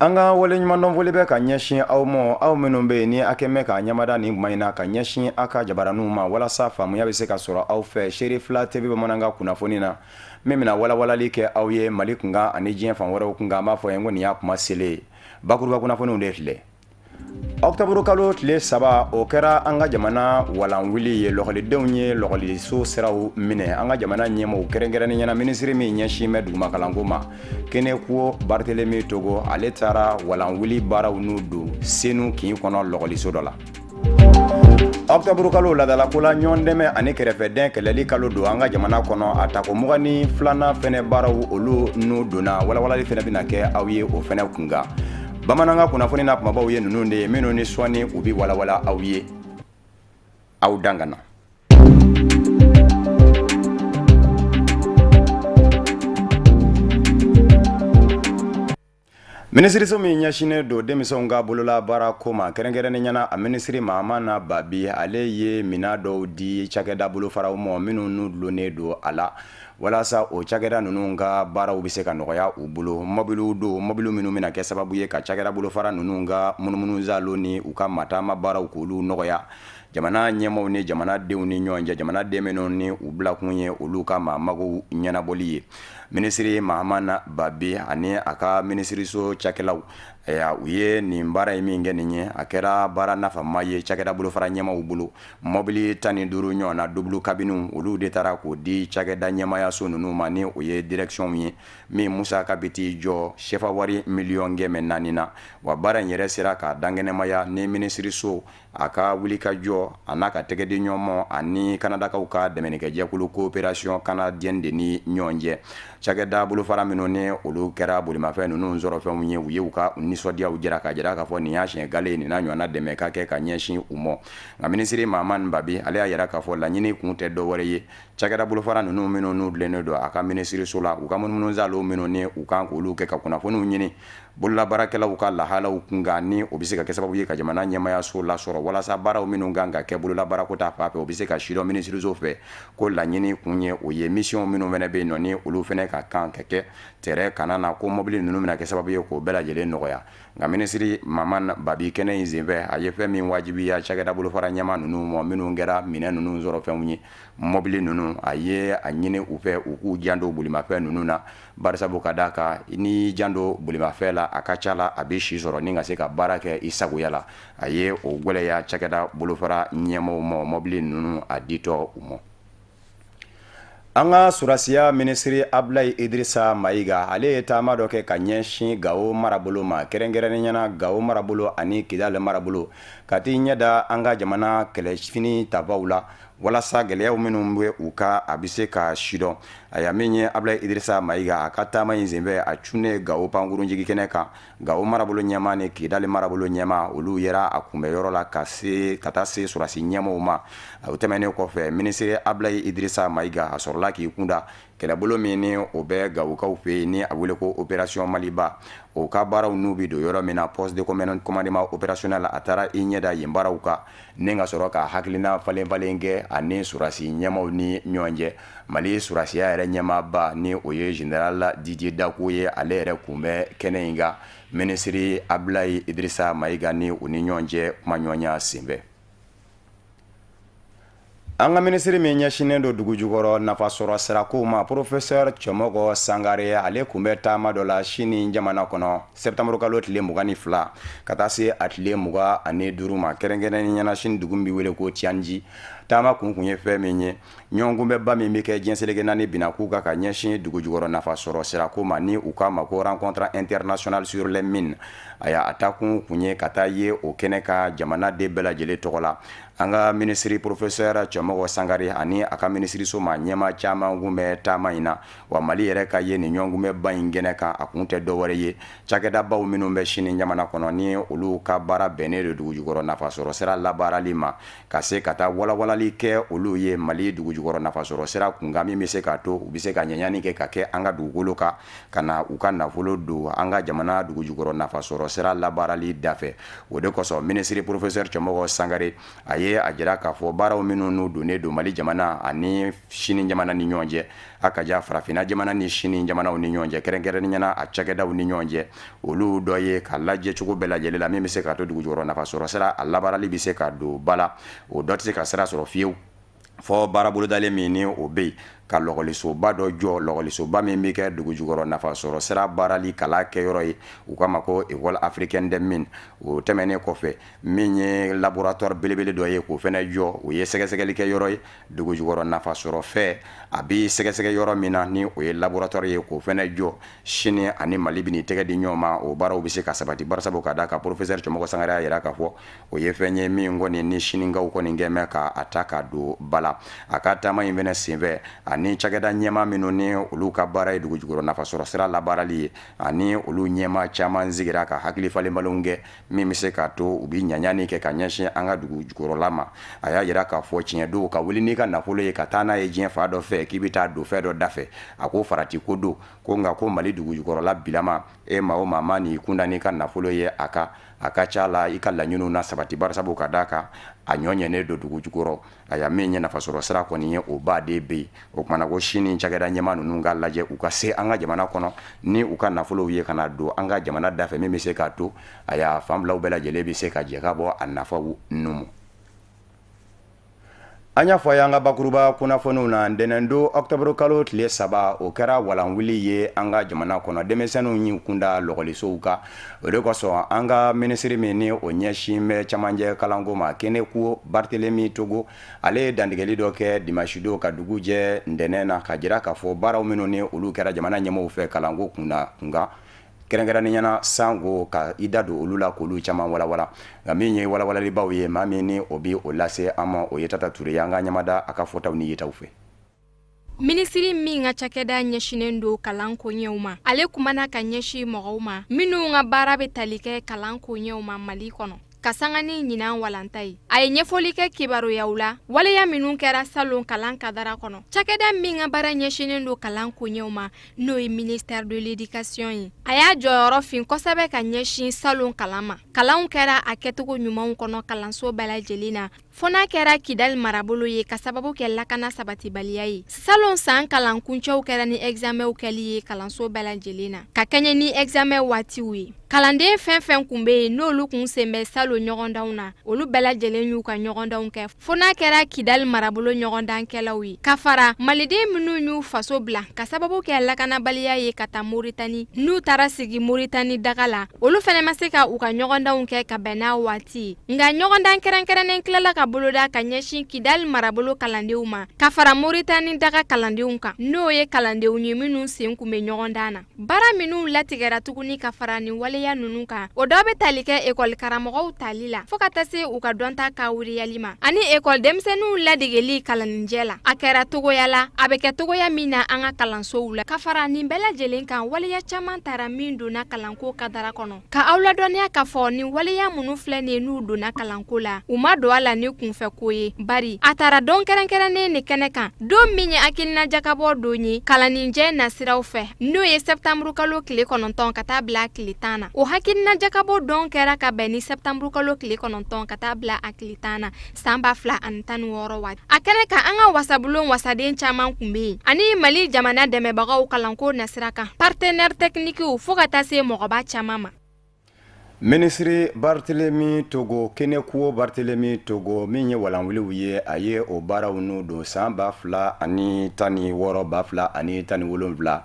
An ka waleɲumandɔn foli bɛ ka ɲɛsin aw ma, aw minnu bɛ yen ni a kɛn bɛ ka ɲamada nin tuma in na ka ɲɛsin aw ka jabaraninw ma, walasa faamuya bɛ se ka sɔrɔ aw fɛ Serifila TV bamanankan kunnafoni na, min bɛna walawalali kɛ aw ye Mali kunkan ani diɲɛ fan wɛrɛw kunkan. An b'a fɔ ye ko nin y'a kuma selen ye. Bakuruba kunnafoniw de filɛ. Ɔkutɔburu kalo tile 3, o kɛra an ka jamana walan wuli ye. Lɔkɔlidenw ye lɔkɔliso siraw minɛ. An ka jamana ɲɛmɔgɔw, kɛrɛnkɛrɛnnenya na minisiri min ɲɛsin bɛ dugumakalanko ma, Kenekuwo Baritelemi Togo, ale taara walan wuli baaraw n'u don Senu kin kɔnɔ lɔkɔliso dɔ la. Ɔkutɔburu kalo, laadalako la, ɲɔgɔn dɛmɛ ani kɛrɛfɛdɛn kɛlɛli kalo don an ka jamana kɔnɔ. A tako 22nan fɛnɛ baaraw, olu n'u donna. Walawalali fɛnɛ bɛna kɛ aw ye o fɛnɛ kunkan. Bamanankan kunnafoni na kumabaw ye ninnu de ye, minnu ni sɔɔni u bɛ walawala aw ye. Aw dan ka na. Minisiriso min ɲɛsinnen don denmisɛnw ka bololabaara ko ma, kɛrɛnkɛrɛnnenya na a minisiri Mahamana Babi, ale ye minɛn dɔw di cakɛda bolofaraw ma minnu n'u dulonnen don a la, walasa o cakɛda ninnu ka baaraw bɛ se ka nɔgɔya u bolo. Mɔbiliw don, mɔbiliw minnu bɛna kɛ sababu ye ka cakɛda bolofara ninnu ka munumunusaalo ni u ka mataama baaraw k'olu nɔgɔya jamana ɲɛmaaw ni jamanadenw ni ɲɔgɔn cɛ, jamanaden minnu ni u bilakun ye olu ka maa magow ɲɛnabɔli ye. Minisiri Mahamana Babi ani a ka minisiriso cakɛlaw, u ye nin baara in min kɛ nin ye, a kɛra baara nafama ye cakɛda bolofara ɲɛmaaw bolo. Mɔbili 15 ɲɔgɔn na, double cabine, olu de taara k'o di cakɛda ɲɛmaayaso ninnu ma, ni o ye direction ye, min musaka bɛ t'i jɔ sefa wari miliyɔn 400 na. Wa baara in yɛrɛ sera k'a dankɛnɛmaya ni minisiriso a ka wulikajɔ a n'a ka tɛgɛdiɲɔgɔnma ani Kanadakaw ka dɛmɛnikɛjɛkulu coopération canadienne de ni ɲɔgɔn cɛ. Cakɛda bolofara minnu ni olu kɛra bolimafɛn ninnu sɔrɔfɛnw ye, u ye u ka nisɔndiyaw jira k'a jira k'a fɔ nin y'a siɲɛ gale nin n'a ɲɔgɔnna dɛmɛ ka kɛ ka ɲɛsin u ma. Nka minisiri Mahamani Babi, ale y'a jira k'a fɔ laɲini kun tɛ dɔwɛrɛ ye, cakɛda bolofara ninnu minnu n'u dulonnen don a ka minisiriso la, u ka munumunusaalo minnu ni u kan k'olu kɛ ka kunnafoniw ɲini bololabaarakɛlaw ka lahalaw kunkan, ni o bɛ se ka kɛ sababu ye ka jamana ɲɛmaayaso lasɔrɔ, walasa baaraw minnu kan ka kɛ bololabaarako ta fan fɛ, o bɛ se ka sidɔn minisiriso fɛ, ko laɲini kun ye o ye. Mission minnu fana bɛ yen nɔ, ni olu fana ka kan ka kɛ terrain kana na, ko mɔbili ninnu bɛna kɛ sababu ye k'o bɛɛ lajɛlen nɔgɔya. Nka minisiri Mahamani Babi, kɛnɛ in senfɛ, a ye fɛn min wajibiya cakɛda bolofara ɲɛmaa ninnu ma, minnu kɛra minɛn ninnu sɔrɔfɛnw ye, mɔbili ninnu, a ye a ɲini u fɛ u k'u janto bolimafɛn ninnu na, barisabu ka d'a kan n'i y'i janto bolimafɛn la, a ka ca la a bɛ si sɔrɔ ni ka se ka baara kɛ i sagoya la. A ye o gwɛlɛya cakɛda bolofara ɲɛmaaw ma mɔbili ninnu a ditɔ u ma. An ka sɔrɔdasiya minisiri Abulayi Idirisa Mayiga, ale ye taama dɔ kɛ ka ɲɛsin Gawo marabolo ma, kɛrɛnkɛrɛnnenya na Gawo marabolo ani Kidali marabolo, ka t'i ɲɛ da an ka jamana kɛlɛfini tabaw la, walasa gɛlɛyaw minnu bɛ u kan, a bɛ se ka sidɔn. Aya, min ye Abulayi Idirisa Mayiga, a ka taama in senfɛ, a cunnen Gawo pankurunjigi kɛnɛ kan, Gawo marabolo ɲɛmaa ni Kidali marabolo ɲɛmaa, olu yera a kunbɛyɔrɔ la ka se ka taa se sɔrɔdasi ɲɛmaaw ma. O tɛmɛnen kɔfɛ, minisiri Abulayi Idirisa Mayiga, a sɔrɔla k'i kunda kɛlɛbolo min ni o bɛ Gawokaw fɛ yen, ni a wele ko opération Maliba, o ka baaraw n'u bɛ don yɔrɔ min na, poste de commandement opérationnel, a taara i ɲɛ da yen baaraw kan ni ka sɔrɔ ka hakilina falen falen kɛ ani sɔrɔdasi ɲɛmaaw ni ɲɔgɔn cɛ. Mali sɔrɔdasiya yɛrɛ ɲɛmaaba, ni o ye général Didier Dacko ye, ale yɛrɛ kun bɛ kɛnɛ in kan minisiri Abulayi Idirisa Mayiga ni u ni ɲɔgɔn cɛ kumaɲɔgɔnya senfɛ. An ka minisiri min ɲɛsinnen don dugujukɔrɔ nafasɔrɔ sirakow ma, professeur Cɛmɔgɔ Sangare, ale kun bɛ taama dɔ la Sini jamana kɔnɔ septembre kalo tile 22 ka taa se a tile 25 ma, kɛrɛnkɛrɛnnenya na Sini dugu min bɛ wele ko Tianjin. Taama kun ye fɛn min ye, ɲɔgɔnkunbɛnba min bɛ kɛ diɲɛ seleke naani binakun kan ka ɲɛsin dugujukɔrɔ nafasɔrɔ sirako ma, ni u k'a ma ko rencontre internationale sur les mines. Aya, a taakun kun ye ka taa ye o kɛnɛ kan jamanaden bɛɛ lajɛlen tɔgɔ la. An ka minisiri professeur Cɛmɔgɔ Sangare ani a ka minisiriso maa ɲɛmaa caman kun bɛ taama in na. Wa Mali yɛrɛ ka ye nin ɲɔgɔnkunbɛnba in kɛnɛ kan, a kun tɛ dɔwɛrɛ ye, cakɛdabaw minnu bɛ Sini jamana kɔnɔ, ni olu ka baara bɛnnen don dugujukɔrɔ nafasɔrɔ sira labaarali ma, ka se ka taa walawalali kɛ olu ye Mali dugujukɔrɔ nafasɔrɔ sira kunkan, min bɛ se k'a to u bɛ se ka ɲɛɲani kɛ ka kɛ an ka dugukolo kan, ka na u ka nafolo don an ka jamana dugujukɔrɔ nafasɔrɔ sira labaarali dafɛ. O de kosɔn minisiri professeur Cɛmɔgɔ Sangare, a ye ye a jira k'a fɔ baaraw minnu n'u donnen don Mali jamana ani Sini jamana ni ɲɔgɔn cɛ, a ka ja farafinna jamana ni Sini jamanaw ni ɲɔgɔn cɛ, kɛrɛnkɛrɛnnenya la a cakɛdaw ni ɲɔgɔn cɛ, olu dɔ ye ka lajɛ cogo bɛɛ lajɛlen la min bɛ se k'a to dugujukɔrɔ nafasɔrɔ sira a labaarali bɛ se ka don ba la. O dɔ tɛ se ka sira sɔrɔ fiyewu fɔ baara bolodalen min ni o bɛ yen ka lɔgɔlisoba dɔ jɔ, lɔgɔlisoba min bɛ kɛ dugujukɔrɔ nafasɔrɔ sira baarali kalan kɛyɔrɔ ye, u k'a ma ko École africaine des mines. O tɛmɛnen kɔfɛ, min ye laboratoire belebele dɔ ye k'o fana jɔ, o ye sɛgɛsɛgɛli kɛ yɔrɔ ye dugujukɔrɔ nafasɔrɔ fɛ a bɛ sɛgɛsɛgɛ yɔrɔ min na, ni o ye laboratoire ye, k'o fana jɔ. Sini ani Mali bɛ tɛgɛ di ɲɔgɔn ma, o baaraw bɛ se ka sabati barisa ka da kan professeur Cɔmɔgɔ Sangare y'a jira k'a fɔ o ye fɛn ye min kɔni ni Sinikaw kɔni kɛn bɛ ka ta ka don ba la. A ka taama in fana senfɛ, ani cakɛda ɲɛmaa minnu ni olu ka baara ye dugujukɔrɔ nafasɔrɔ sira labaarali ye, ani olu ɲɛmaa caman sigira ka hakili falenfalenw kɛ min bɛ se k'a to u bɛ ɲaɲani kɛ ka ɲɛsin an ka dugu jukɔrɔla ma. A y'a jira k'a fɔ tiɲɛ don ka wuli n'i ka nafolo ye ka taa n'a ye diɲɛ fan dɔ fɛ k'i bɛ taa don fɛn dɔ da fɛ, a ko farati ko don. Ko nka ko Mali dugu jukɔrɔla bilama, e maa o maa ma n'i kunda n'i ka nafolo ye a kan, a ka ca la i ka laɲiniw na sabati barisabu ka d'a kan a ɲɔ ɲɛnen don dugu jukɔrɔ. Aya, min ye nafasɔrɔ sira kɔni ye, o baden bɛ yen. O kumana ko Sini cakɛda ɲɛmaa ninnu ka lajɛ u ka se an ka jamana kɔnɔ ni u ka nafolow ye ka na don an ka jamana dafɛ, min bɛ se k'a to aya fan filaw bɛɛ lajɛlen bɛ se ka jɛ ka bɔ a nafaw numu. An y'a fɔ a ye an ka bakuruba kunnafoniw na, ntɛnɛndon octobre kalo tile 3, o kɛra walanwuli ye an ka jamana kɔnɔ. Denmisɛnninw y'u kunda lɔgɔlisow kan. O de kosɔn an ka minisiri min ni o ɲɛsin bɛ camancɛ kalanko ma, Keneku Barthelemy Togo, ale ye dantigɛli dɔ kɛ dimanche don ka dugu jɛ ntɛnɛn na, ka jira k'a fɔ baaraw minnu ni olu kɛra jamana ɲɛmɔgɔw fɛ kalanko kunkan, kɛrɛnkɛrɛnnenya na sanko ka i da don olu la k'olu caman walawala. Nka min ye walawalalibaw ye, maa min ni o bɛ o lase an ma, o ye Tata Ture ye. An ka ɲamada a ka fɔtaw ni yetaw fɛ. Minisiri min ka cakɛda ɲɛsinnen don kalan koɲɛw ma, ale kumana ka ɲɛsin mɔgɔw ma minnu ka baara bɛ tali kɛ kalan koɲɛw ma Mali kɔnɔ, ka sanga ni ɲinan walanta ye. A ye ɲɛfɔli kɛ kibaruyaw la waleya minnu kɛra salon kalan kadara kɔnɔ. Cakɛda min ka baara ɲɛsinnen don kalan koɲɛw ma, n'o ye ministère de l'éducation ye, a y'a jɔyɔrɔ fin kosɛbɛ ka ɲɛsin salon kalan ma. Kalanw kɛra a kɛcogo ɲumanw kɔnɔ kalanso bɛɛ lajɛlen na, fo n'a kɛra Kidali marabolo ye ka sababu kɛ lakana sabatibaliya ye. Salon san kalan kuncɛw kɛra ni examenw kɛli ye kalanso bɛɛ lajɛlen na, ka kɛɲɛ ni examen waatiw ye. Kalanden fɛn fɛn kun bɛ yen, n'olu kun sen bɛ salon ɲɔgɔndanw na, olu bɛɛ lajɛlen y'u ka ɲɔgɔndanw kɛ, fo n'a kɛra Kidali marabolo ɲɔgɔndankɛlaw ye, ka fara maliden minnu y'u faso bila ka sababu kɛ lakanabaliya ye ka taa Moritani, n'u taara sigi Moritani daga la, olu fana ma se ka u ka ɲɔgɔndanw kɛ ka bɛn n'a waati ye. Nka ɲɔgɔndan kɛrɛnkɛrɛnnen tilala ka boloda ka ɲɛsin Kidali marabolo kalandenw ma, ka fara Moritani daga kalandenw kan, n'o ye kalandenw ye minnu sen kun bɛ ɲɔgɔndan na. Baara minnu latigɛra tuguni ka fara nin waleya ninnu kan, o dɔ bɛ tali kɛ ekɔli karamɔgɔw tali la fo ka taa se u ka dɔnta ka wuriyali ma, ani ekɔli denmisɛnninw ladegeli kalanninjɛ la, a kɛra togoya la a bɛ kɛ togoya min na an ka kalansow la. Ka fara nin bɛɛ lajɛlen kan, waleya caman tara min donna kalanko kadara kɔnɔ. Ka aw ladɔnniya k'a fɔ nin waleya minnu filɛ nin ye, n'u donna kalanko la, u ma don a la ni kunfɛko ye, bari a tara don kɛrɛnkɛrɛnnen ni kɛnɛ kan, don min ye hakilina jakabɔ don ye kalanninjɛ nasiraw fɛ, n'o ye sɛptanburukalo tile 9 ka taa bila tile 10 na. O hakilina jakabɔ don kɛra ka bɛn ni sɛptanburukalo tile 9 ka taa bila a tile 10 na san 2016 waati. A kɛnɛ kan, an ka wasabulon wasaden caman kun bɛ yen, ani Mali jamana dɛmɛbagaw kalanko nasira kan, partenaire techniquew, fo ka taa se mɔgɔba caman ma. Minisiri Barthelemy Togo, Kenekuo Barthelemy Togo, min ye walanwuliw ye, a ye o baaraw n'u don san 2016, 2017,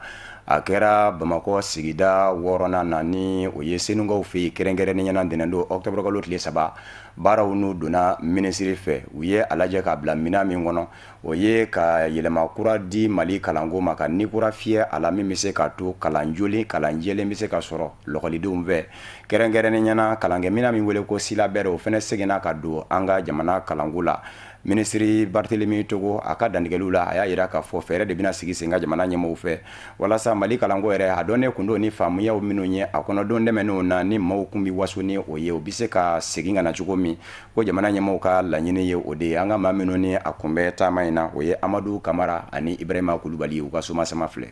a kɛra Bamakɔ sigida wɔɔrɔnan na, ni o ye Senukaw fɛ yen, kɛrɛnkɛrɛnnenya na ntɛnɛndon octobre kalo tile 3. Baaraw n'u donna minisiri fɛ, u ye a lajɛ k'a bila minɛn min kɔnɔ, o ye ka yɛlɛma kura di Mali kalanko ma, ka ni kura fiyɛ a la, min bɛ se k'a to kalan jolen, kalan jɛlen bɛ se ka sɔrɔ lɔgɔlidenw fɛ, kɛrɛnkɛrɛnnenya na kalankɛminɛn min wele ko syllabaire, o fana seginna ka don an ka jamana kalanko la. Minisiri Barthelemy Togo, a ka dantigɛliw la, a y'a jira k'a fɔ fɛɛrɛ de bɛna sigi sen kan jamana ɲɛmɔgɔw fɛ walasa Mali kalanko yɛrɛ, a dɔnnen kun don ni faamuyaw minnu ye a kɔnɔ don tɛmɛnenw na, ni maaw kun bɛ waso ni o ye, o bɛ se ka segin ka na cogo min, ko jamana ɲɛmɔgɔw ka laɲini ye o de ye. An ka maa minnu ni a kun bɛ taama in na, o ye Amadu Kamara ani Ibrahima Kulubali, u ka somasama filɛ.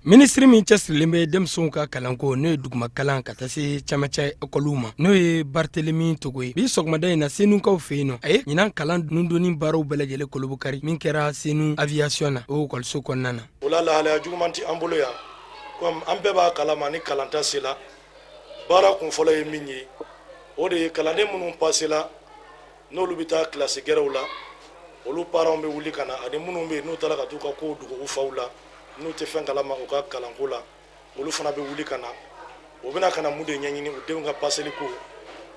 Minisiri min cɛsirilen bɛ denmisɛnw ka kalanko, n'o ye duguma kalan ka taa se camancɛ ekɔliw ma, n'o ye Bartelemi Togo ye, bi sɔgɔmada in na Senukaw fɛ yen nɔ, a ye ɲinan kalan nundonni baaraw bɛɛ lajɛlen kolobukari min kɛra Senu aviation na, o ekɔliso kɔnɔna na. O la, lahalaya juguman tɛ an bolo yan. Komi an bɛɛ b'a kalama, ni kalanta sela, baara kun fɔlɔ ye min ye, o de ye kalanden minnu pasela, n'olu bɛ taa kilasi gɛrɛw la, olu parents bɛ wuli ka na, ani minnu bɛ yen n'u taara ka t'u ka kow dogo u faw la, n'u tɛ fɛn kalama u ka kalanko la, olu fana bɛ wuli ka na. U bɛna ka na mun de ɲɛɲini? U denw ka paseli ko,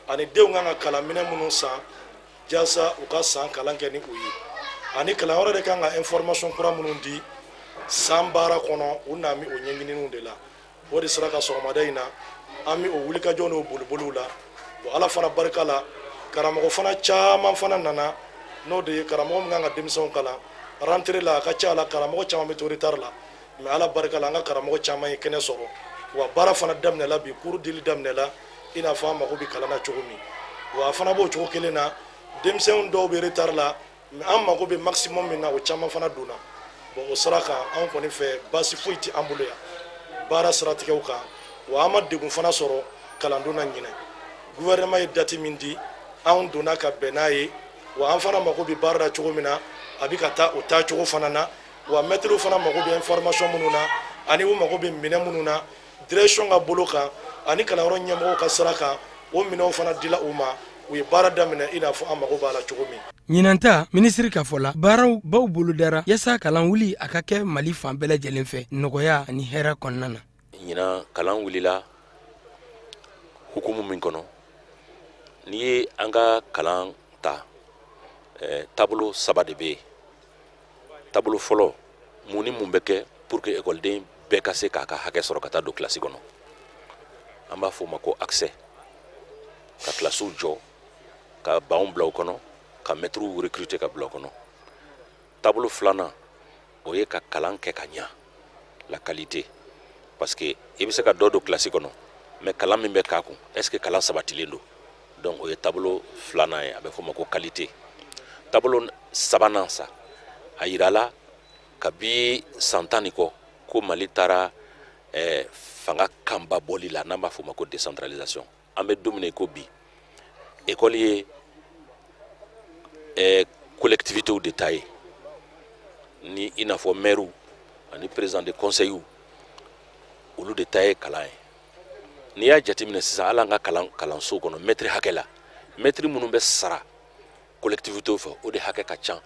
ani denw kan ka kalanminɛn minnu san jasa u ka san kalan kɛ ni u ye, ani kalanyɔrɔ de kan ka information kura minnu di san baara kɔnɔ. U na o ɲɛɲininiw de la. O de sera ka sɔgɔmada in na, an bɛ o wulikajɔ n'o boliboliw la. Bon, Ala fana barika la, karamɔgɔ fana caman fana nana, n'o de ye karamɔgɔ min kan ka denmisɛnw kalan rentrée la. A ka ca la, karamɔgɔ caman bɛ to retard la, mais Ala barika la, an ka karamɔgɔ caman ye kɛnɛ sɔrɔ. Wa baara fana daminɛla bi, cours dili daminɛla i n'a fɔ an mago bɛ kalan na cogo min. Wa a fana b'o cogo kelen na, denmisɛnw dɔw bɛ retard la, mais an mago bɛ maximum min na, o caman fana donna. Bon, o sira kan, an kɔni fɛ, baasi foyi tɛ an bolo yan baara siratigɛw kan. Wa an ma degun fana sɔrɔ kalandon na ɲinɛ. Gouvernement ye date min di, anw donna ka bɛn n'a ye. Wa an fana mago bɛ baara la cogo min na, a bɛ ka taa o taacogo fana na. Wa mɛtiriw fana mago bɛ information minnu na, ani u mago bɛ minɛn minnu na, direction ka bolo kan ani kalanyɔrɔ ɲɛmɔgɔw ka sira kan, o minɛnw fana dila u ma. U ye baara daminɛ i n'a fɔ an mago b'a la cogo min. Ɲinan ta, minisiri ka fɔ la, baaraw baw bolodara yaasa kalan wuli a ka kɛ Mali fan bɛɛ lajɛlen fɛ nɔgɔya ani hɛrɛ kɔnɔna na. Ɲinan kalan wulila hukumu min kɔnɔ, n'i ye an ka kalan ta, taabolo saba de bɛ yen. Taabolo fɔlɔ, mun ni mun bɛ kɛ pour que ekɔliden bɛɛ ka se k'a ka hakɛ sɔrɔ ka taa don kilasi kɔnɔ? An b'a fɔ o ma ko accès: ka kilasiw jɔ, ka banw bila u kɔnɔ, ka mɛtiriw recruter ka bila u kɔnɔ. Taabolo filanan, o ye ka kalan kɛ ka ɲa, la qualité, parce que i bɛ se ka dɔ don kilasi kɔnɔ, mais kalan min bɛ k'a kun, est ce que kalan sabatilen don? Donc o ye taabolo filanan ye, a bɛ fɔ o ma ko qualité. Taabolo sabanan sa, a yirala kabi san 10 ni kɔ ko Mali taara fanga kanba bɔli la, n'an b'a fɔ o ma ko décentralisation. An bɛ don min na i ko bi, ekɔli ye collectivitéw de ta ye, ni i n'a fɔ maires ani président de conseil, olu de ta ye kalan ye. N'i y'a jateminɛ sisan, hali an ka kalanso kɔnɔ, mɛtiri hakɛ la, mɛtiri minnu bɛ sara collectivitéw fɛ, o de hakɛ ka ca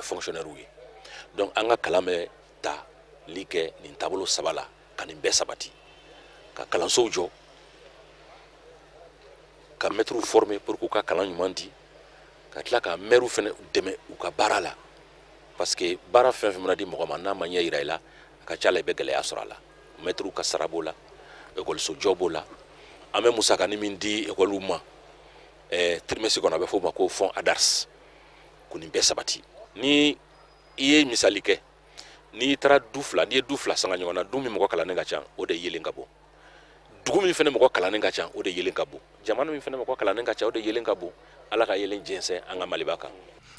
fonctionnaires ye. Donc an ka kalan bɛ ta li kɛ nin taabolo saba la ka nin bɛɛ sabati: ka kalansow jɔ, ka mɛtiriw former pour k'u ka kalan ɲuman di, ka tila ka mɛriw fana dɛmɛ u ka baara la, parce que baara fɛn fɛn mana di mɔgɔ ma, n'a ma ɲɛ yira i la, a ka ca la i bɛ gɛlɛya sɔrɔ a la. Mɛtiriw ka sara b'o la, ekɔliso jɔ b'o la, an bɛ musakanin min di ekɔliw ma trimestre kɔnɔ, a bɛ f'o ma ko fonds ADARS, ko nin bɛɛ sabati. Ni i ye misali kɛ, n'i taara du fila, n'i ye du fila sanga ɲɔgɔn na, du min mɔgɔ kalannen ka ca, o de yelen ka bon. Dugu min fana mɔgɔ kalannen ka ca, o de yelen ka bon. Jamana min fana mɔgɔ kalannen ka ca, o de yelen ka bon. Ala ka yelen jɛnsɛn an ka Maliba kan.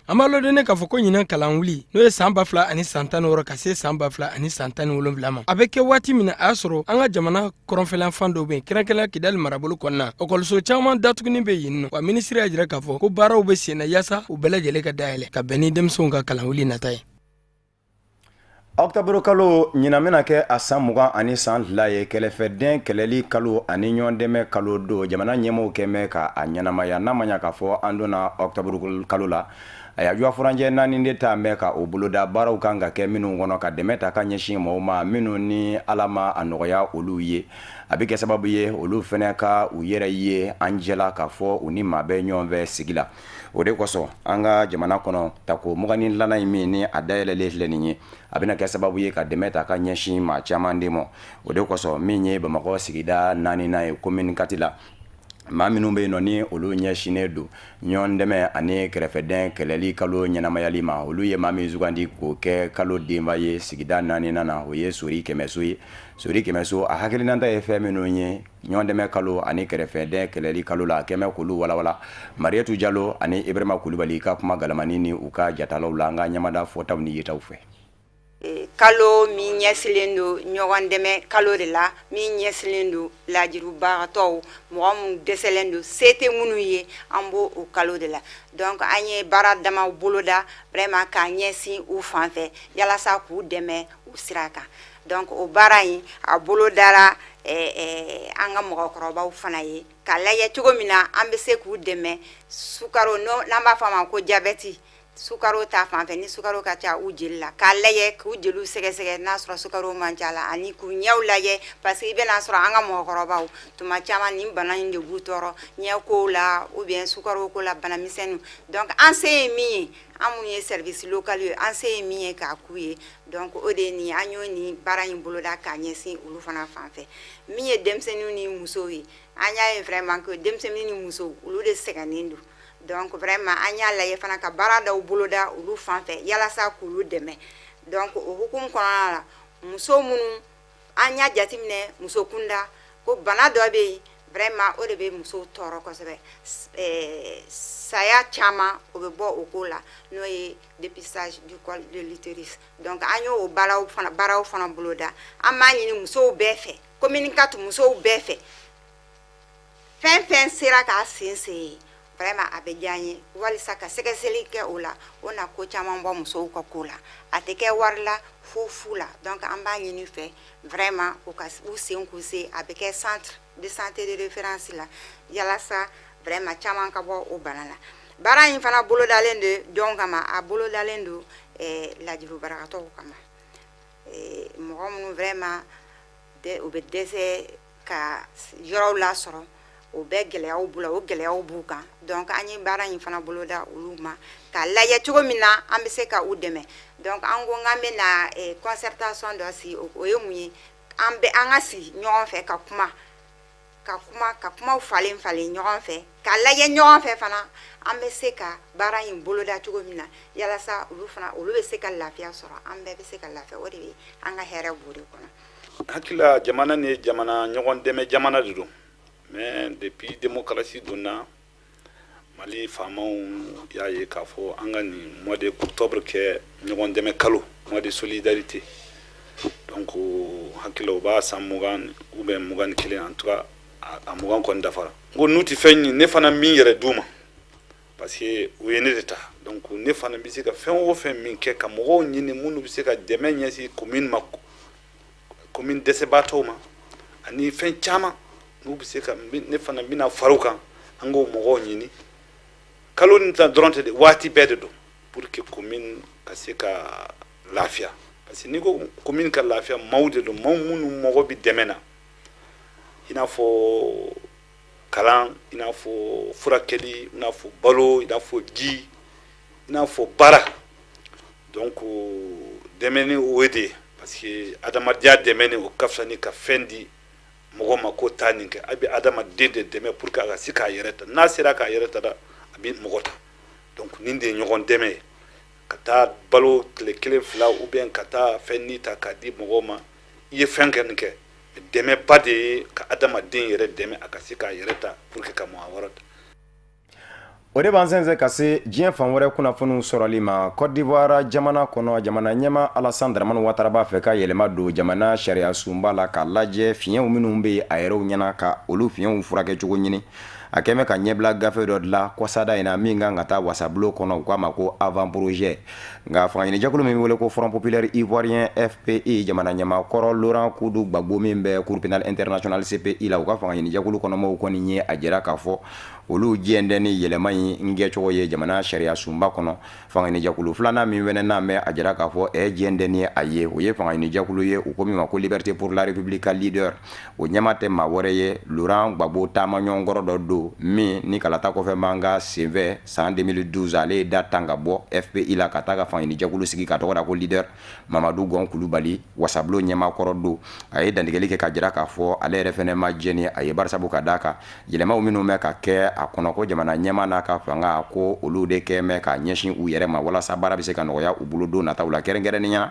An b'a lɔdɔnne k'a fɔ ko ɲinan kalan wuli, n'o ye san 2016 ka se san 2017 ma, a bɛ kɛ waati min na, a y'a sɔrɔ an ka jamana kɔrɔnfɛla fan dɔw bɛ yen, kɛrɛnkɛrɛnya Kidali marabolo kɔnɔna, ekɔliso caman datugunin bɛ yen nɔ. Wa minisiri y'a jira k'a fɔ ko baaraw bɛ sen na yaasa u bɛɛ lajɛlen ka dayɛlɛ ka bɛn ni denmisɛnw ka kalan wuli nata ye. Octobre kalo ɲinan bɛna kɛ a san 22 ye. Kɛlɛfɛden kɛlɛli kalo ani ɲɔgɔn dɛmɛ kalo don, jamana ɲɛmɔgɔw kɛmɛ ka a ɲɛnamaya. N'a ma ɲa k'a fɔ an donna octobre kalo la, a y'a juwa furancɛ naani de ta bɛ ka o boloda, baaraw kan ka kɛ minnu kɔnɔ, ka dɛmɛ ta ka ɲɛsin mɔgɔw ma minnu ni Ala ma a nɔgɔya olu ye. A bɛ kɛ sababu ye olu fana ka u yɛrɛ ye an jɛla k'a fɔ u ni maa bɛ ɲɔgɔn fɛ sigi la. O de kosɔn, an ka jamana kɔnɔ, tako 22nan in min ni a dayɛlɛlen filɛ nin ye, a bɛna kɛ sababu ye ka dɛmɛ ta ka ɲɛsin maa caman de ma. O de kosɔn, min ye Bamakɔ sigida naaninan ye, commune 4 la, maa minnu bɛ yen nɔ ni olu ɲɛsinnen don ɲɔgɔn dɛmɛ ani kɛrɛfɛdɛn kɛlɛli kalo ɲɛnamayali ma, olu ye maa min sugandi k'o kɛ kalo denba ye sigida naaninan na, o ye Sori Kɛmɛso ye. Sori Kɛmɛso, a hakilinata ye fɛn minnu ye ɲɔgɔn dɛmɛ kalo ani kɛrɛfɛdɛn kɛlɛli kalo la, a kɛmɛ k'olu walawala Mariyatu Jalo ani Ibrahima Kulubali ka kuma galamani ni u ka jatalaw la, an ka ɲamada fɔtaw ni yetaw fɛ. Kalo min ɲɛsilen don ɲɔgɔn dɛmɛ kalo de la, min ɲɛsilen don lajurubagatɔw, mɔgɔ minnu dɛsɛlen don, se tɛ minnu ye, an b'o o kalo de la. Donc an ye baara damaw boloda vraiment k'a ɲɛsin u fan fɛ yalasa k'u dɛmɛ u sira kan. Donc o baara in, a bolodara an ka mɔgɔkɔrɔbaw fana ye k'a lajɛ cogo min na an bɛ se k'u dɛmɛ sukaro, n'an b'a fɔ a ma ko jabɛti, sukaro ta fan fɛ, ni sukaro ka ca u jeli la, k'a lajɛ k'u jeliw sɛgɛsɛgɛ n'a sɔrɔ sukaro man ca la, ani k'u ɲɛw lajɛ, parce que i bɛna sɔrɔ an ka mɔgɔkɔrɔbaw tuma caman nin bana in de b'u tɔɔrɔ, ɲɛko la ou bien sukaro ko la, bana misɛnninw. Donc an se ye min ye, an minnu ye service local ye, an se ye min ye k'a k'u ye, donc o de ye nin ye. An y'o nin baara in boloda k'a ɲɛsin olu fana fan fɛ. Min ye denmisɛnninw ni musow ye, an y'a ye vraiment que denmisɛnnin ni musow, olu de sɛgɛnnen don. Donc vraiment an y'a lajɛ fana ka baara dɔw boloda olu fan fɛ yalasa k'olu dɛmɛ. Donc o hukumu kɔnɔna la, muso minnu, an y'a jateminɛ muso kunda ko bana dɔ bɛ yen, vraiment o de bɛ musow tɔɔrɔ kosɛbɛ, saya caman o bɛ bɔ o ko la, n'o ye dépistage du col de l'utérus. Donc an y'o baaraw fana boloda. An b'a ɲini musow bɛɛ fɛ, commune 4 musow bɛɛ fɛ, fɛn fɛn sera k'a sen sen, vraiment a bɛ diya an ye walisa ka sɛgɛsɛgɛli kɛ o la. O na ko caman bɔ musow ka ko la, a tɛ kɛ wari la fo fu la. Donc an b'a ɲini fɛ vraiment u ka u sen k'u se, a bɛ kɛ centre de santé de référence la, yalasa vraiment caman ka bɔ o bana la. Baara in fana bolodalen don jɔn kama? A bolodalen don lajurubagatɔw kama, mɔgɔ minnu vraiment u bɛ dɛsɛ ka yɔrɔw lasɔrɔ, o bɛɛ gɛlɛyaw b'u la, o gɛlɛyaw b'u kan. Donc an ye baara in fana boloda olu ma k'a lajɛ cogo min na an bɛ se ka u dɛmɛ. Donc an ko k'an bɛ na concertation dɔ sigi. O ye mun ye? An bɛ an ka sigi ɲɔgɔn fɛ ka kuma, ka kuma, ka kumaw falen falen ɲɔgɔn fɛ, k'a lajɛ ɲɔgɔn fɛ fana an bɛ se ka baara in boloda cogo min na, yalasa olu fana, olu bɛ se ka lafiya sɔrɔ, an bɛɛ bɛ se ka lafiya. O de bɛ an ka hɛrɛ b'o de kɔnɔ. Hakili jamana ni ye jamana ɲɔgɔn dɛmɛ jamana de don, mais depuis démocratie donna Mali, faamaw y'a ye k'a fɔ an ka nin mois de octobre kɛ ɲɔgɔn dɛmɛ kalo, mois de solidarité. Donc hakili o b'a san 20 ou bien 21, en tout cas a 20 kɔni dafara. N ko n'u tɛ fɛn ɲini, ne fana min yɛrɛ d'u ma, parce que u ye ne de ta. Donc ne fana bɛ se ka fɛn o fɛn min kɛ ka mɔgɔw ɲini minnu bɛ se ka dɛmɛ ɲɛsin commune ma, commune dɛsɛbaatɔw ma, ani fɛn caman n'u bɛ se ka, ne fana bɛna fara u kan, an k'o mɔgɔw ɲini. Kalo nin ta dɔrɔn tɛ dɛ, waati bɛɛ de don, pour que commune ka se ka lafiya, parce que n'i ko commune ka lafiya, maaw de don, maaw minnu mago bɛ dɛmɛ na, i n'a fɔ kalan, i n'a fɔ furakɛli, i n'a fɔ balo, i n'a fɔ ji, i n'a fɔ baara. Donc dɛmɛ ni o de ye, parce que adamadenya dɛmɛ ni o ka fisa ni ka fɛn di mɔgɔ ma ko taa nin kɛ. A bɛ adamaden de dɛmɛ pour que a ka se k'a yɛrɛ ta. N'a sera k'a yɛrɛ ta, a bɛ mɔgɔ ta. Donc nin de ye ɲɔgɔn dɛmɛ ye, ka taa balo tile kelen fila, ou bien ka taa fɛn ni ta k'a di mɔgɔw ma, i ye fɛn kɛ nin kɛ. Dɛmɛba de ye ka adamaden yɛrɛ dɛmɛ a ka se k'a yɛrɛ ta pour que ka mɔgɔ wɛrɛ ta. O de b'an sɛnsɛn ka se diɲɛ fan wɛrɛ kunnafoniw sɔrɔli ma. Côte d'Ivoire jamana kɔnɔ, jamana ɲɛma Alassane Dramane Ouattara b'a fɛ ka yɛlɛma don jamana sariya sunba la, k'a lajɛ fiɲɛw minnu bɛ a yɛrɛw ɲɛna, ka olu fiɲɛw furakɛ cogo ɲini. A kɛmɛ ka ɲɛbila gafe dɔ dilan kɔsada in na min kan ka taa wasabulon kɔnɔ, u k'a ma ko avant projet. Nka fangaɲinijɛkulu min wele ko Front populaire ivoirien, FPI, jamana ɲɛmaakɔrɔ Laurent Koudou Gbagbo min bɛ Cour pénale internationale, CPI la, u ka fangaɲinijɛkulu kɔnɔmɔgɔw kɔni ye a jira k'a fɔ olu jɛn tɛ ni yɛlɛma in kɛcogo ye jamana sariya sunba kɔnɔ. Fangaɲinijɛkulu filanan min fɛnɛ n'a mɛn a jira k'a fɔ jɛn tɛ ni a ye, o ye fangaɲinijɛkulu ye u ko min ma ko Liberté pour la République, Leader. O ɲɛma tɛ maa wɛrɛ ye, Laurent Gbagbo taamaɲɔgɔnkɔrɔ dɔ don min ni kalata kɔfɛ man ka senfɛ san 2012, ale ye da tan ka bɔ FPI la ka taa ka fangaɲinijɛkulu sigi ka tɔgɔ da ko Leader. Mamadu Gɔn Kulubali, wasabulon ɲɛmaakɔrɔ don, a ye dantigɛli kɛ ka jira k'a fɔ ale yɛrɛ fɛnɛ ma jɛn ni a ye, barisabu ka d'a kan yɛlɛmaw minnu bɛ ka kɛ a kɔnɔ, ko jamana ɲɛma n'a ka fanga, ko olu de kɛ mɛn ka ɲɛsin u yɛrɛ ma walasa baara bɛ se ka nɔgɔya u bolo don nataw la. Kɛrɛnkɛrɛnnenya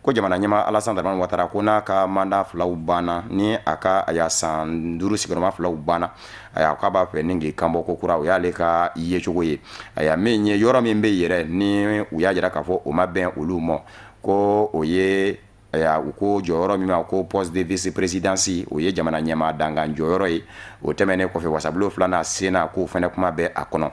ko jamana ɲɛma Alassane Dramane Ouattara ko n'a ka mandat filaw banna, ni a ka a ya san 5 sigiyɔrɔma filaw banna, aya k'a b'a fɛ ni k'i kanbɔ ko kura. O y'ale ka yecogo ye. Aya min ye yɔrɔ min bɛ yɛrɛ ni u y'a jira k'a fɔ o ma bɛn olu ma, ko o ye Aya, u ko jɔyɔrɔ min ma ko poste de vice présidence, o ye jamana ɲɛmaa dankan jɔyɔrɔ ye. O tɛmɛnen kɔfɛ, wasabulon filanan Sénat, k'o fɛnɛ kuma bɛ a kɔnɔ.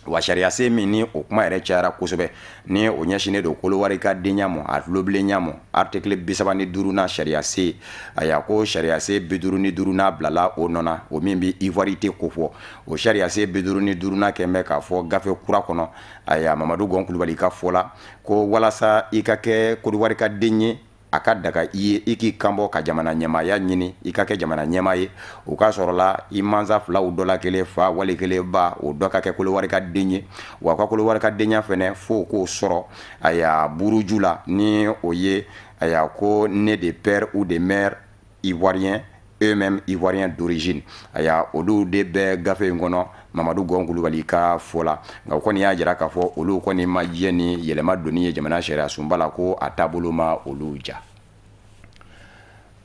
Wa sariyasen min ni o kuma yɛrɛ cayara kosɛbɛ, ni o ɲɛsinnen don Kolowari ka denya ma, a tulobilenya ma, article 35nan sariyasen. Aya, ko sariyasen 55nan bilala o nɔ na, o min bɛ ivoirité kofɔ. O sariyasen 55nan kɛn bɛ k'a fɔ gafe kura kɔnɔ. Aya, Mamadu Gɔn Kulubali ka fɔ la, ko walasa i ka kɛ Kodowari ka den ye, a ka daga i ye i k'i kanbɔ ka jamana ɲɛmaaya ɲini, i ka kɛ jamana ɲɛmaa ye, o k'a sɔrɔla i mansa filaw dɔ la kelen, fa wali kelen ba, o dɔ ka kɛ Kolowari ka den ye. Wa ka Kolowari ka denya fɛnɛ, fo k'o sɔrɔ, aya, buruju la, ni o ye, aya, ko né de père ou de mère ivoirien, eux-mêmes ivoiriens d'origine. Aya, olu de bɛ gafe in kɔnɔ, Mamadu Gɔn Kulubali ka fɔ la. Nka o kɔni y'a jira k'a fɔ olu kɔni ma diɲɛ ni yɛlɛma donni ye jamana sariya sunba la, ko a taabolo ma olu ja.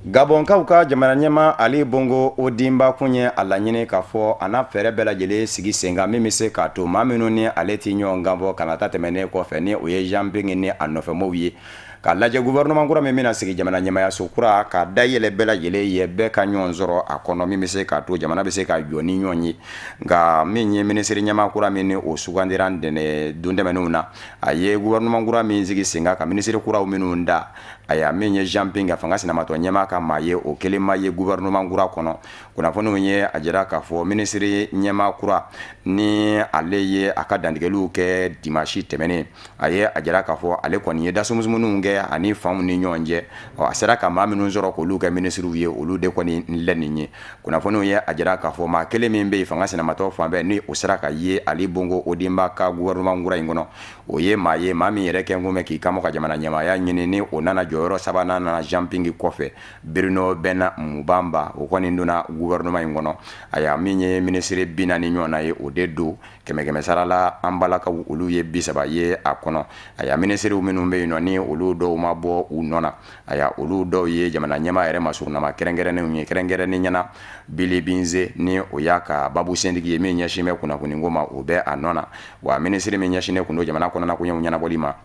Gabɔnkaw ka jamana ɲɛmaa Ali Bongo Ondimba kun ye a laɲini k'a fɔ a na fɛɛrɛ bɛɛ lajɛlen sigi sen kan min bɛ se k'a to maa minnu ni ale tɛ ɲɔgɔn kan fɔ kalata tɛmɛnen kɔfɛ, ni o ye Jean Ping ni a nɔfɛmɔgɔw ye, k'a lajɛ gouvernement kura min bɛna sigi, jamana ɲɛmayaso kura, ka dayɛlɛ bɛɛ lajɛlen ye, bɛɛ ka ɲɔgɔn sɔrɔ a kɔnɔ, min bɛ se k'a to jamana bɛ se ka jɔ ni ɲɔgɔn ye. Nka min ye minisiri ɲɛmaa kura min ni o sugandira ntɛnɛn don tɛmɛnenw na, a ye gouvernement kura min sigi sen kan, ka minisiri kuraw minnu da, aya, min ye Jean Ping ka fanga sinamatɔ ɲɛmaa ka maa ye, o kelen ma ye gouvernement kura kɔnɔ. Kunnafoniw ye a jira k'a fɔ minisiri ɲɛmaa kura ni ale ye a ka dantigɛliw kɛ dimanche tɛmɛnen, a ye a jira k'a fɔ ale kɔni ye dasumusumuniw kɛ ani fanw ni ɲɔgɔn cɛ. A sera ka maa minnu sɔrɔ k'olu kɛ minisiriw ye, olu de kɔni lɛ nin ye. Kunnafoniw ye a jira k'a fɔ maa kelen min bɛ yen fanga sinamatɔ fan fɛ, ni o sera ka ye Ali Bongo Ondimba ka gouvernement kura in kɔnɔ, o ye maa ye, maa min yɛrɛ kɛn kun bɛ k'i kanbɔ ka jamana ɲɛmaaya ɲini, ni o nana jɔyɔrɔ sabanan na Jean Ping kɔfɛ, Bruno Ben Moubamba, o kɔni donna gouvernement in kɔnɔ. Aya, min ye minisiri 40 ɲɔgɔn ye, o de don kɛmɛ kɛmɛ sara la, an balakaw olu ye 30 ye a kɔnɔ. Aya, minisiriw minnu bɛ yen nɔ, ni olu dɔw ma bɔ u nɔ na, aya, olu dɔw ye jamana ɲɛmaa yɛrɛ masurunnama kɛrɛnkɛrɛnnenw ye, kɛrɛnkɛrɛnnen ɲɛna Billy Binze, ni o y'a ka babu sentigi ye min ɲɛsin bɛ kunnafoniko ma, o bɛ a nɔ na. Wa minisiri min ɲɛsinnen kun don jamana kɔnɔna koɲɛw ɲɛnabɔli ma,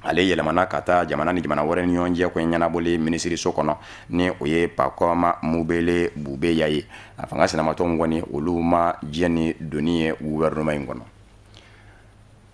ale yɛlɛmana ka taa jamana ni jamana wɛrɛ ni ɲɔgɔn cɛ ko ɲɛnabɔli minisiriso kɔnɔ, ni o ye Pacôme Moubelet Boubeya ye. A fanga sinamatɔnw kɔni, olu ma diɲɛ ni donni ye gouvernement in kɔnɔ.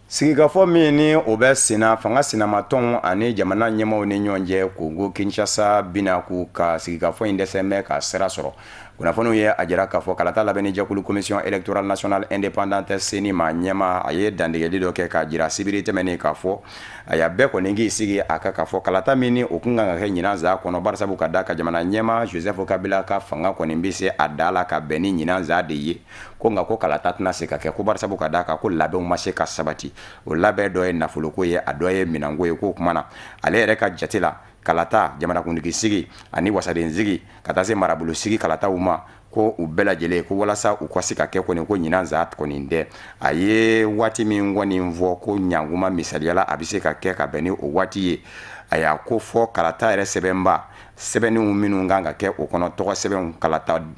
Sigikafɔ min ni o bɛ senna fanga sinamatɔnw ani jamana ɲɛmaaw ni ɲɔgɔn cɛ Kongo Kinshasa, bina k'u ka sigikafɔ in dɛsɛ bɛ ka sira sɔrɔ. Kunnafoniw ye a jira k'a fɔ kalata labɛnni jɛkulu Commission électorale nationale indépendante CENI maa ɲɛmaa, a ye dantigɛli dɔ kɛ k'a jira sibiri tɛmɛnen k'a fɔ, aya, bɛɛ kɔni k'i sigi a kan k'a fɔ kalata min ni o kun kan ka kɛ ɲinan za kɔnɔ, barisabu ka da ka jamana ɲɛmaa Joseph Kabila ka fanga kɔni bɛ se a da la ka bɛn ni ɲinan za de ye, ko nka ko kalata tɛna se ka kɛ, ko barisabu ka da kan ko labɛnw ma se ka sabati. O labɛn dɔ ye nafoloko ye, a dɔ ye minɛnko ye. K'o kuma na, ale yɛrɛ ka jate la, kalata jamanakuntigi sigi ani wasaden sigi ka taa se marabolo sigi kalataw ma, ko u bɛɛ lajɛlen, ko walasa u ka se ka kɛ kɔni, ko ɲinan za kɔni tɛ. A ye waati min kɔni fɔ ko ɲankuma misaliyala a bɛ se ka kɛ ka bɛn ni o waati ye, a y'a ko fɔ kalata yɛrɛ sɛbɛnba sɛbɛnniw minnu kan ka kɛ o kɔnɔ, tɔgɔ sɛbɛnw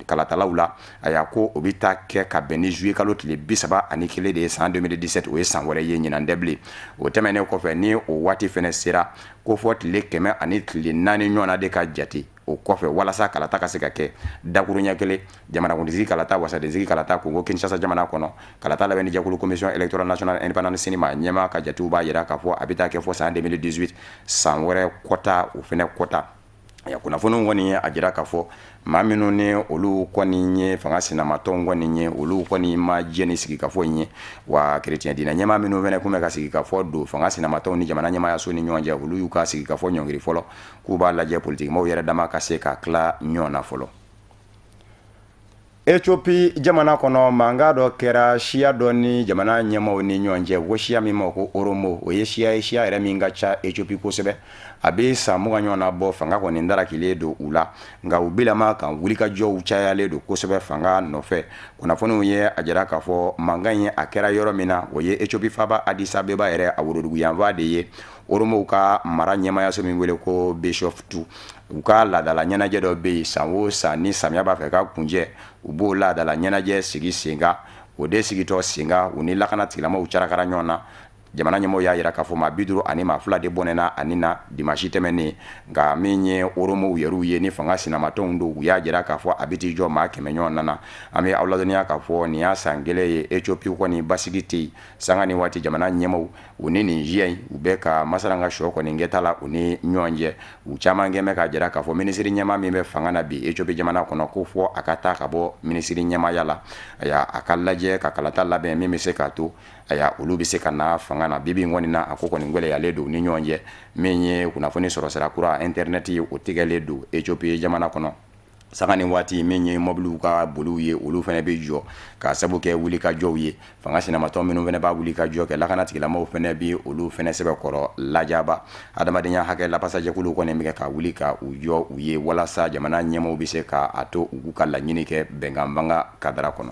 kalatalaw la, a y'a ko o bɛ taa kɛ ka bɛn ni juillet kalo tile 31 de ye san 2017, o ye san wɛrɛ ye, ɲinan tɛ bilen. O tɛmɛnen kɔfɛ, ni o waati fɛnɛ sera, ko fɔ tile 104 ɲɔgɔn de ka jate o kɔfɛ walasa kalata ka se ka kɛ dakuruɲɛ kelen, jamanakuntigi kalata, wasadensigi kalata Kongo Kinshasa jamana kɔnɔ. Kalata labɛnni jɛkulu Commission électorale nationale indépendante CENI maa ɲɛmaa ka jatew b'a jira k'a fɔ a bɛ taa kɛ fɔ san 2018, san wɛrɛ kɔta, o fɛnɛ kɔta. Kunnafoniw kɔni ye a jira k'a fɔ maa minnu ni olu kɔni ye fanga sinamatɔnw kɔni ye, olu kɔni ma jɛ ni sigikafɔ in ye. Wa kerecɛn diinɛ ɲɛmaa minnu fana tun bɛ ka sigikafɔ don fanga sinamatɔnw ni jamana ɲɛmaayaso ni ɲɔgɔn cɛ, olu y'u ka sigikafɔ ɲɔngiri fɔlɔ, k'u b'a lajɛ politikimɔgɔw yɛrɛ dama ka se ka tila ɲɔgɔn na fɔlɔ. Ethiopie jamana kɔnɔ, mankan dɔ kɛra siya dɔ ni jamana ɲɛmaaw ni ɲɔgɔn cɛ, ko siya min ma ko Oromo. O ye siya ye, siya yɛrɛ min ka ca Ethiopie kosɛbɛ. A bɛ san 20 ɲɔgɔn na bɔ, fanga kɔni darakilen don u la, nka u bilama kan wulikajɔw cayalen don kosɛbɛ fanga nɔfɛ. Kunnafoniw ye a jira k'a fɔ mankan in a kɛra yɔrɔ min na, o ye Ethiopie faaba Addis Abeba yɛrɛ a woroduguyanfan de ye. Oromow ka mara ɲɛmaayaso min wele ko Bishoftu, u ka laadala ɲɛnajɛ dɔ bɛ yen san o san, ni samiya b'a fɛ ka kuncɛ, u b'o laadala ɲɛnajɛ sigi sen kan. O de sigitɔ sen kan, u ni lakana tigilamɔgɔw carakara ɲɔgɔn na. Jamana ɲɛmɔgɔw y'a jira k'a fɔ maa 52 de bɔnɛna a ni na dimanche tɛmɛnen. Nka min ye Oromow yɛrɛw ye ni fanga sinamatɔnw don, u y'a jira k'a fɔ a bɛ t'i jɔ maa 100 ɲɔgɔn na. An bɛ aw ladɔnniya k'a fɔ nin y'a san kelen ye Ethiopie kɔni basigi tɛ yen. Sanga ni waati jamana ɲɛmaaw u ni nin siya in u bɛ ka masala ka sɔ kɔni kɛta la u ni ɲɔgɔn cɛ. U caman kɛn bɛ k'a jira k'a fɔ minisiri ɲɛmaa min bɛ fanga na bi Ethiopie jamana kɔnɔ, ko fɔ a ka taa ka bɔ minisiri ɲɛmaaya la, a ka lajɛ ka kalata labɛn min bɛ se k'a to aya olu bɛ se ka na fanga na. Bi bi in kɔni na, a ko kɔni gɛlɛyalen don u ni ɲɔgɔn cɛ. Min ye kunnafoni sɔrɔsira kura internet ye, o tigɛlen don Ethiopie jamana kɔnɔ sanga ni waati. Min ye mɔbiliw ka boliw ye, olu fana bɛ jɔ k'a sabu kɛ wulikajɔw ye. Fanga sinamatɔn minnu fana b'a wulikajɔ kɛ, lakana tigilamɔgɔw fana bɛ olu fana sɛbɛkɔrɔ lajaba. Adamadenya hakɛ lafasajɛkulu kɔni bɛ ka wuli ka u jɔ u ye walasa jamana ɲɛmaaw bɛ se k'a to u k'u ka laɲini kɛ bɛnkan fanga kadara kɔnɔ.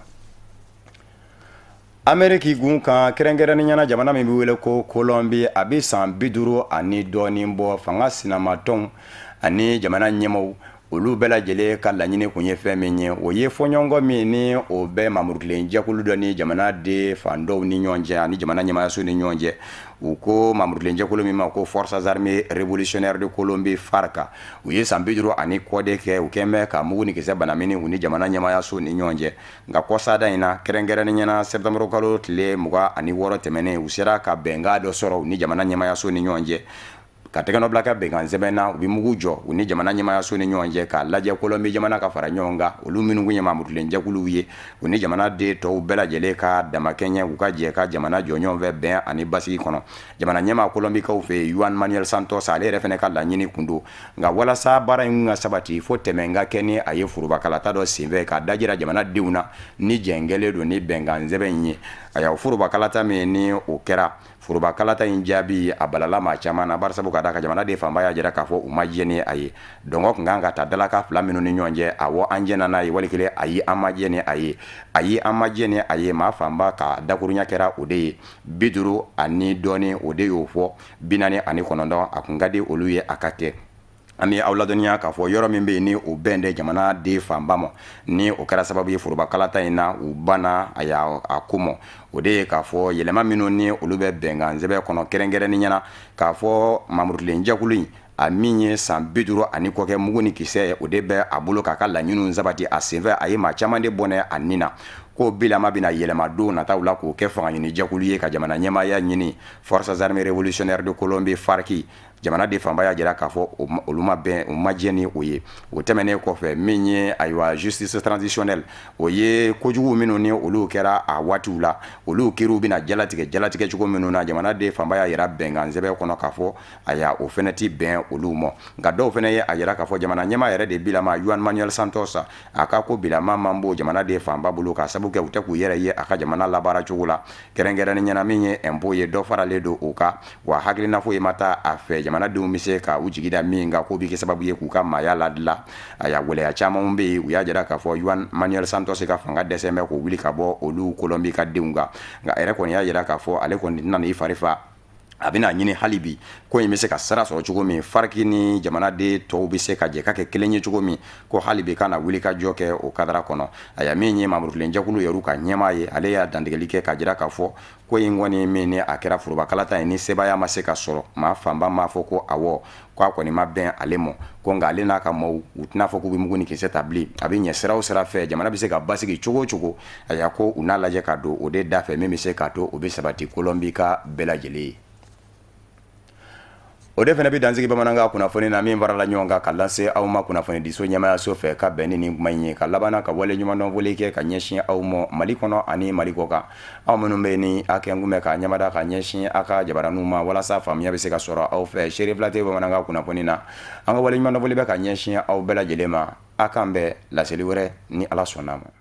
Ameriki gun kan, kɛrɛnkɛrɛnnenya na jamana min bɛ wele ko Colombie, a bɛ san 50 ani dɔɔnin bɔ, fanga sinamatɔnw ani jamana ɲɛmaaw, olu bɛɛ lajɛlen ka laɲini kun ye fɛn min ye, o ye fɔɲɔgɔnkɔ min ni o bɛ mamurukilen jɛkulu dɔ ni jamana de fan dɔw ni ɲɔgɔn cɛ ani jamana ɲɛmaayaso ni ɲɔgɔn cɛ. U ko mamurukilen jɛkulu min ma ko Forces armées révolutionnaires de Colombie, FARC, u ye san 50 ani kɔ de kɛ u kɛn bɛ ka mugu ni kisɛ banamini u ni jamana ɲɛmaayaso ni ɲɔgɔn cɛ. Nka kɔsada in na, kɛrɛnkɛrɛnnenya na septembre kalo tile 26 tɛmɛnen, u sera ka bɛnkan dɔ sɔrɔ u ni jamana ɲɛmaayaso ni ɲɔgɔn cɛ, ka tɛgɛnɔbila kɛ bɛnkan sɛbɛn na. U bɛ mugu jɔ u ni jamana ɲɛmaayaso ni ɲɔgɔn cɛ, k'a lajɛ Colombie jamana ka fara ɲɔgɔn kan, olu minnu kun ye mamurukilen jɛkuluw ye, u ni jamana den tɔw bɛɛ lajɛlen ka damakɛɲɛ, u ka jɛ ka jamana jɔ ɲɔgɔn fɛ bɛn ani basigi kɔnɔ. Jamana ɲɛmaa Colombikaw fɛ yen, Juan Manuel Santos, ale yɛrɛ fana ka laɲini kun don. Nka walasa baara in ka sabati, fo tɛmɛ ka kɛ ni a ye forobakalata dɔ senfɛ k'a dajira jamanadenw na ni jɛn kɛlen don ni bɛnkan sɛbɛn in ye. Ayiwa, forobakalata min ni o kɛra, forobakalata in jaabi a balala maa caman na, barisabu ka d'a kan jamanaden fanba y'a jira k'a fɔ u ma jɛn ni a ye. Dɔngɔ tun kan ka ta dalaka fila minnu ni ɲɔgɔn cɛ, awɔ an jɛnna n'a ye, wali kelen ayi an ma jɛn ni a ye, ayi an ma jɛn ni a ye, maa fanba ka dakurunya kɛra o de ye. 50 ani dɔɔnin o de y'o fɔ, 49 a kun ka di olu ye a ka kɛ. An bɛ aw ladɔnniya k'a fɔ yɔrɔ min bɛ yen ni o bɛn tɛ jamana den fanba ma, ni o kɛra sababu ye forobakalata in na u banna a y'a a ko ma, o de ye k'a fɔ yɛlɛma minnu ni olu bɛ bɛnkan sɛbɛn kɔnɔ, kɛrɛnkɛrɛnnenya na k'a fɔ mamurukilen jɛkulu in, a min ye san 50 ani kɔ kɛ mugu ni kisɛ o de bɛ a bolo k'a ka laɲiniw sabati a senfɛ, a ye maa caman de bɔnɛ a ni na, ko bilama bɛna yɛlɛma don nataw la k'o kɛ fanga ɲini jɛkulu ye ka jamana ɲɛmaaya ɲini, Forces armées révolutionnaires de Colombie, FARC, jamana den fanba y'a jira k'a fɔ olu ma bɛn, u ma jɛn ni o ye. O tɛmɛnen kɔfɛ, min ye ayiwa justice transitionnelle, o ye kojugu minnu ni olu kɛra a waatiw la, olu kiriw bɛna jalatigɛ jalatigɛ cogo minnu na, jamana den fanba y'a jira bɛnkan sɛbɛn kɔnɔ k'a fɔ aya o fɛnɛ ti bɛn olu ma. Nka dɔw fɛnɛ ye a jira k'a fɔ jamana ɲɛmaa yɛrɛ de bilama, Juan Manuel Santos, a ka ko bilama man bon jamana den fanba bolo, k'a sabu kɛ u tɛ k'u yɛrɛ ye a ka jamana labaara cogo la, kɛrɛnkɛrɛnnenya na min ye impôt ye, dɔ faralen don o kan, wa hakilina foyi ma taa a fɛ jamanadenw bɛ se ka u jigi da min kan k'o bɛ kɛ sababu ye k'u ka maaya ladilan. Aya gɛlɛya caman bɛ yen. U y'a jira k'a fɔ Juan Manuel Santos ka fanga dɛsɛ bɛ k'o wuli ka bɔ olu Colombie ka denw kan. Nka a yɛrɛ kɔni y'a jira k'a fɔ ale kɔni tɛna i fari fa, a bɛna ɲini hali bi ko in bɛ se ka sira sɔrɔ cogo min, FARC ni jamanaden tɔw bɛ se ka jɛ ka kɛ kelen ye cogo min, ko hali bi ka na wuli ka jɔ kɛ o kadara kɔnɔ. Aya min ye mamurukilen jɛkulu yɛrɛ ka ɲɛmaa ye, ale y'a dantigɛli kɛ k'a jira k'a fɔ ko in kɔni min ni a kɛra forobakalata ye, ni sebaaya ma se ka sɔrɔ, maa fanba m'a fɔ ko awɔ, k'a kɔni ma bɛn ale ma, ko nka ale n'a ka maaw, u tɛna fɔ k'u bɛ mugu ni kisɛ ta bilen. A bɛ ɲɛ sira o sira fɛ, jamana bɛ se ka basigi cogo o cogo, aya ko u n'a lajɛ ka don o de da fɛ min bɛ se k'a to o bɛ sabati Colombie ka bɛɛ lajɛlen ye. O de fana bɛ dansigi bamanankan kunnafoni na min farala ɲɔgɔn kan ka lase aw ma kunnafonidiso ɲɛmaayaso fɛ ka bɛn ni nin kuma in ye. Ka laban ka wale ɲumandɔn foli kɛ ka ɲɛsin aw ma Mali kɔnɔ ani Mali kɔ kan, aw minnu bɛ ni a kɛ kun bɛ ka ɲɛmada ka ɲɛsin aw ka jabaraninw ma walasa faamuya bɛ se ka sɔrɔ aw fɛ Seere fila tɛ bamanankan kunnafoni na. An ka wale ɲumandɔn foli bɛ ka ɲɛsin aw bɛɛ lajɛlen ma. Aw k'an bɛn laseli wɛrɛ ni Ala sɔnna a ma.